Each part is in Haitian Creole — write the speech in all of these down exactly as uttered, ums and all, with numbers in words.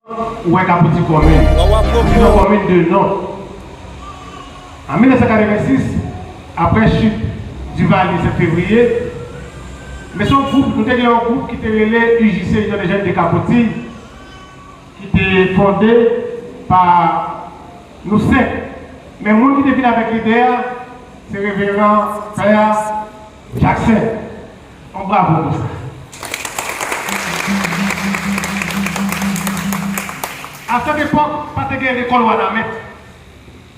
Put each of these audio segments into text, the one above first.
Ou wè Kapoti kòm inn, se yon kòm inn de non. An mil nèf san katrevensis, apre chit Duvalier sèt fevriye, men se yon gwoup, nou te gen yon gwoup ki te rele U J C, Union des Jeunes de Capoti, ki te fonde pa nou senk. Men moun ki te vin avèk lide a, se Reveran Pè Jackson. On bravo pou sa. A sèt epòk, pa te gen lekòl Wanament.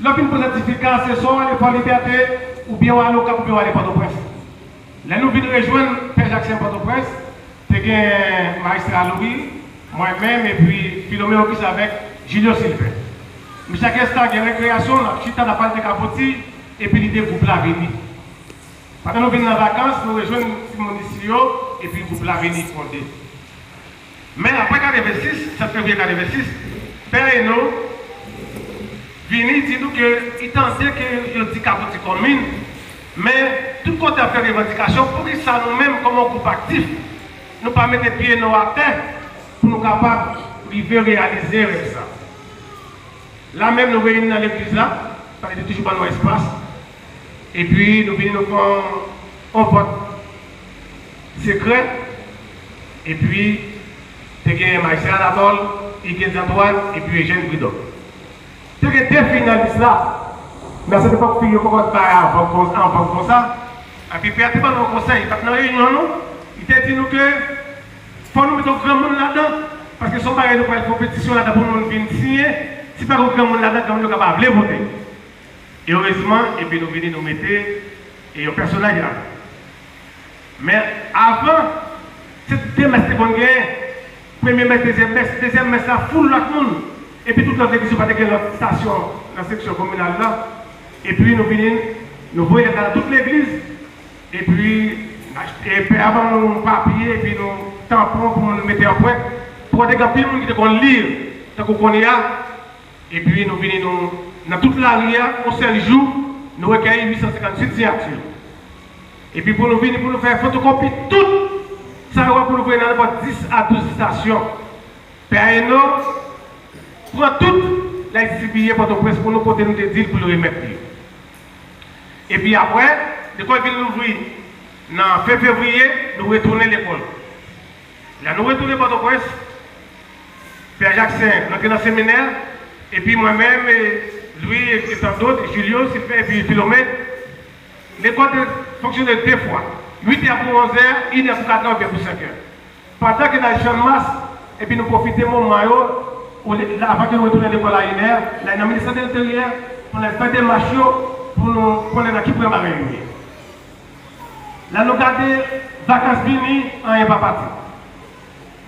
Lè w fin pran sètifika, se swa w ale Fò Libète, oubyen w ale Okap, oubyen w ale Pòtoprens. Lè nou vin rejwenn Pè Jackson Pòtoprens, te gen Majistra Louis, mwen menm, epi Philomé Auguste avèk Julio Sylvain. Nou chak enstan gen rekreyasyon, n ap chita, n ap pale de Kapoti, epi lide gwoup la vini. Pandan nou vin nan vakans, nou rejwenn timoun isi yo, epi gwoup la vini fonde. Men apre katrevensis, sèt fevriye katrevensis, Pè Eno vini di nou ke li tande ke yo di Kapoti kòm inn, men tout kote ap fè revandikasyon, poukisa nou menm, kòm yon gwoup aktif, nou pa mete pye nou atè pou nou kapab rive reyalize rèv sa? La menm, nou reyini nan legliz la, paske li te toujou ban nou espas. Epi nou vini, nou fè yon, yon vòt sekrè. Epi te gen Majistra Anatole, Huguens Antoine, epi Eugène Prud'homme. Te gen de fi nan lis la, men a sèt epòk fi yo poko t bay avan kon, avan konsa. Epi pè a te ban nou yon konsèy, li pa t nan reyinyon nou, li te di nou ke fò nou mete yon granmoun ladan, paske se yon bagay nou pral fè yon petisyon ladan pou moun vin siyen, si pa gen yon granmoun ladan, granmoun yo ka pa vle vote. Erezman, epi nou vini, nou mete, e, yon pèsonaj ladan. Men avan, se de mès te konn genyen. Premye mès, dezyèm mès, dezyèm mès la, full lòt moun. Epi tout lòt legliz yo pa te gen lòt estasyon nan seksyon kominal la. Epi nou vini, nou voye lèt la nan tout legliz. Epi, e, pè a ban nou papye, epi nou tanpon pou nou mete anprent. Pou te gen anpil moun ki te konn li, tankou kounye a. Epi nou vini, nou, nan tout lari a, yon sèl jou, nou rekèyi uit san senkann uit siyati. Epi pou nou vini, pou nou fè fotokopi tout sa yo, pou nou voye nan nenpòt dis a douz estasyon. Pè Eno pran tout, l al distribiye Pòtoprens pou nou, kote nou te di l pou l remèt li yo. Epi apre, lekòl vin louvri nan fen fevriye, nou retounen lekòl. Lè nou retounen Pòtoprens, Pè Jackson rantre nan seminè, epi mwen menm, e, Louis, e, e tan dòt, Julio, Sylvain, epi Philomé, lekòl te fonksyone de fwa, uit è pou onz è, inè pou kat è, oubyen pou senk è. Pandan ke n al Channmas, epi nou pwofite moman yo, olye, avan ke nou retounen lekòl a inè, n al nan Ministè de Lenteryè, pou n al fè demach yo, pou nou konnen nan ki pwen bagay yo ye. Lè nou gade, vakans vini, anyen pa pati.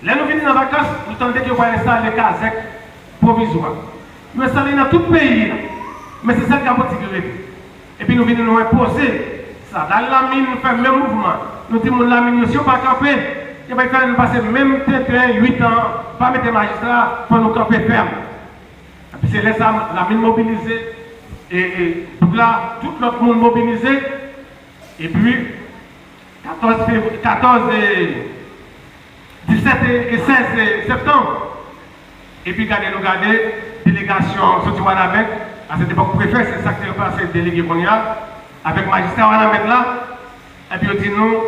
Lè nou vini nan vakans, nou tande ke yo pral enstale kazèk pwovizwa. Yo enstale nan tout peyi a, men se sèl Kapoti ki rete. Epi nou vini, nou enpoze sa. N al Lamin, nou fè menm mouvman. Nou di moun Lamin yo, si yo pa kanpe, yo pral fè nou pase menm tenten uit an, pa mete majistra, fò nou kanpe fèm. Epi se lè sa, Lamin mobilize, e, e, tout la, tout lòt moun mobilize. Epi, katòz fevri-, katòz, e, disèt e, e sèz septanm. Epi gade, nou gade, delegasyon soti Wanament, a sèt epòk prefè, se sa k te ranplase delege kounye a, avèk majistra Wanament la, epi yo di nou,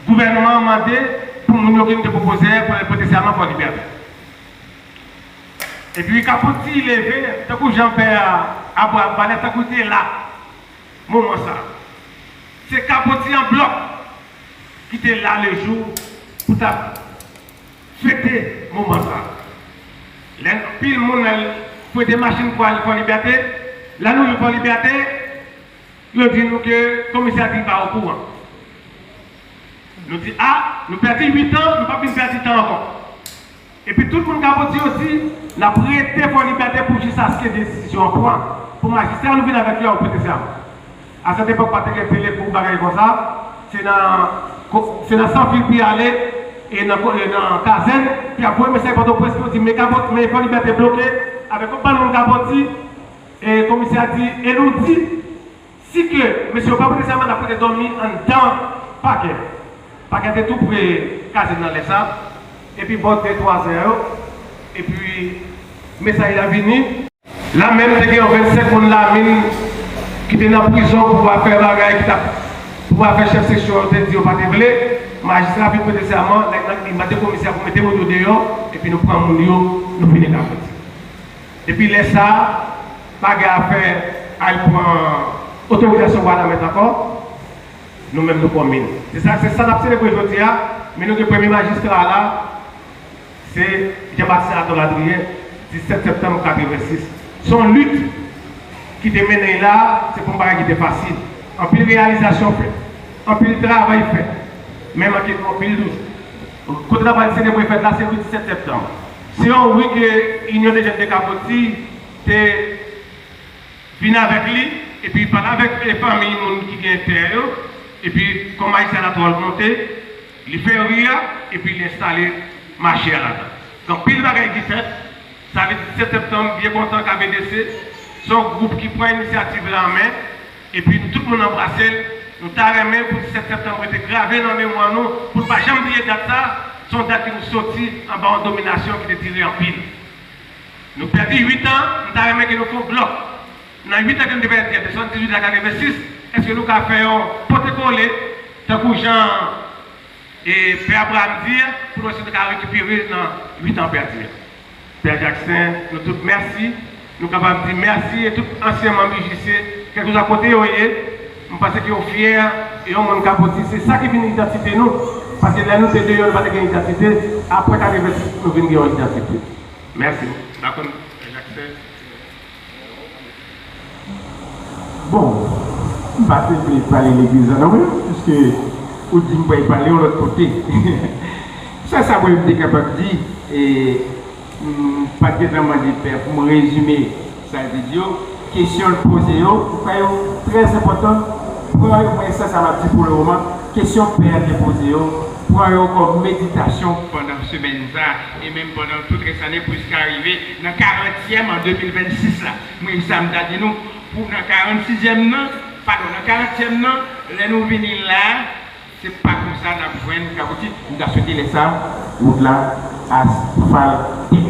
gouvènman an mande pou moun yo ki te pwopoze pou al pote sèman Fò Libète. Epi Kapoti leve, tankou jan pè a, a bwa balè, tankou l te la, moman sa. Se Kapoti an blòk ki te la lejou pou t ap fete moman sa. Lè anpil moun al fwete machin pou al Fò Libète, lè nou rive Fò Libète, yo di nou ke komisè a di l pa okouran. Nou di, a, nou pèdi uit an, nou p ap vin pèdi tan ankò. Epi tout moun Kapoti yo di, n ap rete Fò Libète pou jiskaske desizyon an pran. Pou majistra nou vin avèk yo pou prete sèman. A sèt epòk, pa te gen telefòn, bagay konsa. Se nan, se nan Sanfil pou y ale, e nan, e nan kazèn, pou y ap voye mesaj Pòtoprens pou yo di, men Kapoti, men Fò Libète bloke, avèk yon bann moun Kapoti, e komisè a di, e nou di, si ke mesye yo pa prete sèman, n ap rete dòmi anndan pakè. Pakè te tou pre kazèn nan lè sa. Epi bò de twa zè yo, Epi mesaj la vini. La menm te gen yon vennsenk moun Lamin ki te nan prizon pou afè bagay ki t ap, pou afè chèf seksyon yo te di yo pa te vle. Majistra vin prete sèman, nèg nan li mande komisè pou mete moun yo deyò, epi nou pran moun yo, nou vini Kaboti. Depi lè sa a, pa gen afè al pran otorizasyon gouvenman ankò. Nou menm nou komin. Se sa, se sa n ap selebre jodi a, men nou gen premye majistra la, se Jean Baptiste Anaton Ladriyè, disèt septanm katrevensis. Se yon lit ki te mennen la, se pa yon bagay ki te fasil. Anpil reyalizasyon fèt, anpil travay fèt, men manke nou anpil toujou. Kote n ap al selebre fèt la, se ri disèt septanm. Se yon ri ke Union des Jeunes de Caboti te vin avèk li, epi pale avèk, e, fanmi moun ki gen tè yo, epi kòm Ayisyen Anatòl monte, li fè ri a, epi li enstale mache a ladan. Gen anpil bagay ki fèt, sa vle di disèt septanm, byen kontan K V D C, se yon gwoup ki pran inisyativ la an men, epi nou tout moun anbrase l, nou ta renmen pou disèt septanm rete grave nan memwa nou, pou n pa janm bliye dat sa, se yon dat ke nou soti anba yon dominasyon ki te dire anpil. Nou pèdi uit an, m ta renmen ke nou fè yon blòk. Nan uit an ke nou te pèdi a, de swanndizuit a katrevensis, èske nou ka fè yon pote kole, tankou jan, e, Pè Abraham di a, pou nou wè si nou ka rekipere nan uit an pèdi a? Pè Jackson, nou tout mèsi. Nou kapab di mèsi e tout ansyen manm U J C, kèlkeswa kote yo ye, m panse ke yo fyè, e yon moun Kaboti, se sa ki vin idantite nou. Paske lè nou te deyò, nou pa te gen idantite. Apre katrevensis, nou vin gen yon idantite. Mèsi. M pa konn, Jackson. Bon, m pa te vle pale legliz la non mwen, piske ou di m pral pale yon lòt kote. Sèl sa mwen m te kapab di, e, m pa t gentan mande pè pou m rezime sa l te di yo. Kesyon l poze yo, m kwè yo trè enpòtan. Pran yo, mwen, sa, sa m ap di pou le moman. Kesyon pè a te poze yo, pran yo kòm meditasyon pandan semèn sa, e menm pandan tout rès ane, pou jiska rive nan karantyèm an de mil vennsis la. Mwen, sa m ta di nou, pou nan karannsizyèm nan, padon, nan karantyèm nan, lè nou vini la, se pa konsa n ap jwenn Kaboti. M ta swete lè sa, wout la asfalte.